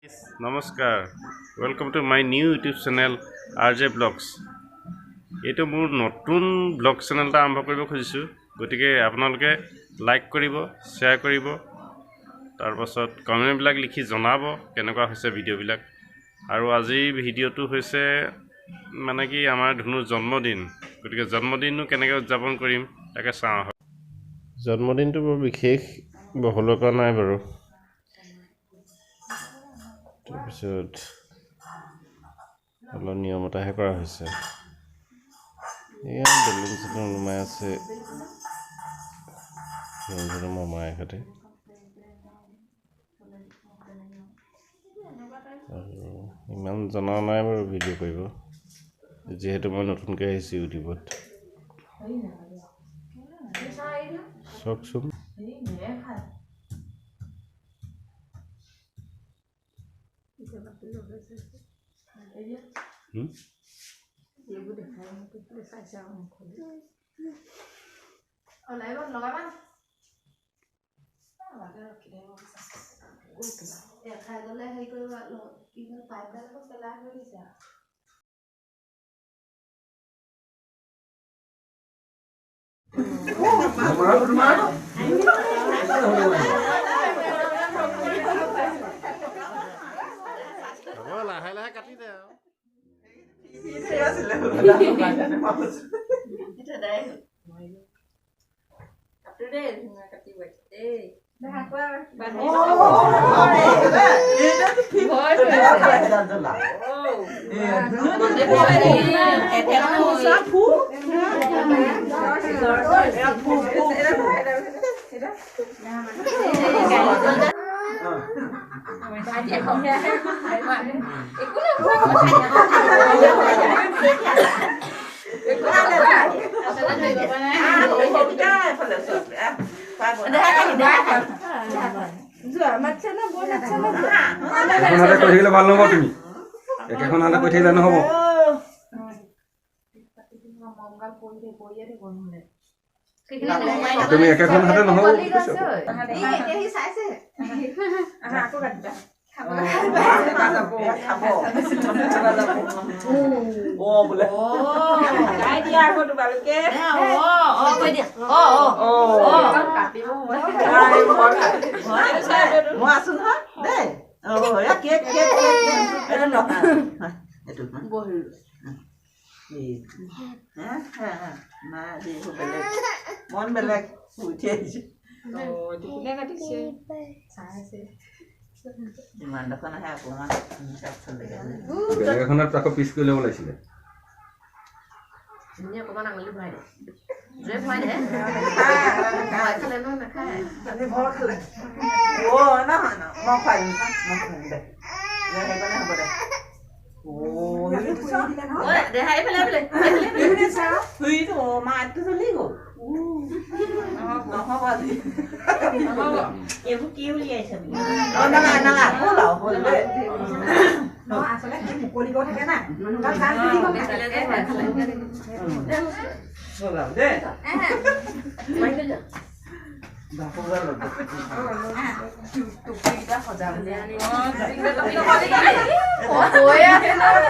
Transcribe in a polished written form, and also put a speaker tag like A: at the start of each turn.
A: নমস্কাৰ, welcome to my new YouTube channel RJ Vlogs। এইটো মোৰ নতুন ব্লগ চেনেল এটা আৰম্ভ কৰিব খুজিছোঁ। গতিকে আপোনালোকে লাইক কৰিব, শ্বেয়াৰ কৰিব, তাৰপাছত কমেণ্টবিলাক লিখি জনাব কেনেকুৱা হৈছে ভিডিঅ'বিলাক। আৰু আজিৰ ভিডিঅ'টো হৈছে মানে কি, আমাৰ ধুনুৰ জন্মদিন। গতিকে জন্মদিননো কেনেকৈ উদযাপন কৰিম, তাকে চাওঁ আহক। জন্মদিনটো বৰ বিশেষ বহলোৱা কৰা নাই বাৰু। তাৰপিছত অলপ নিয়ম এটাহে কৰা হৈছে। এয়া বেলুন চেলুন ওলোমাই আছে, বেলুন চেলুন মমায়েকহঁতে। আৰু ইমান জনা নাই বাৰু ভিডিঅ' কৰিব, যিহেতু মই নতুনকৈ আহিছোঁ ইউটিউবত। চাওকচোন।
B: খাই গ'লে হেৰি কৰিব, কি হ'ল, পাইপডাল আকৌ পেলাই হৈ গৈছে।
A: হ'ব, লাহে লাহে কাটি দে আৰু।
B: কাটো দেই, ধুনীয়া কাটিব দেই।
C: একেখন হাতে কৈ থাকিলে ভাল নহ'ব। তুমি একেখন হাতে কৈ থাকিলে নহ'ব। তুমি একেখন হাতে নহ'ব বুলি কৈছো।
D: মই আছো নহয় দেই। কেক কেক কেক, এইটো নহয়, এইটো নাই আজি। বেলেগ মন, বেলেগ উঠি আহিছে। ইমান ডোখৰ নাহে, অকণমান।
C: বেলেগ এখনত আকৌ পিচ কৰি ল'ব লাগিছিলে।
B: অকণমান আঙুলি ভৰাই দে, জোৰে ভৰাই দে। ভয় খালে নহয়, নাখায়।
D: ভয় খালে। অ' নহয়, মই খুৱাই দিম, মই খুৱাই দিম দে। সেইকাৰণে হ'ব দে।
B: দেহা, এইফালে এইফালে।
D: মাতটো চলি গ'ল, নহ'ব আজি।
E: এইবোৰ কি উলিয়াইছে?
D: নালাগে নালাগে, হ'ল আৰু, হ'ল দেই।
F: আচলতে মুকলিকেও থাকে না।
D: হ'ল আৰু দেই।
B: কৈয়ে আছে নহয়।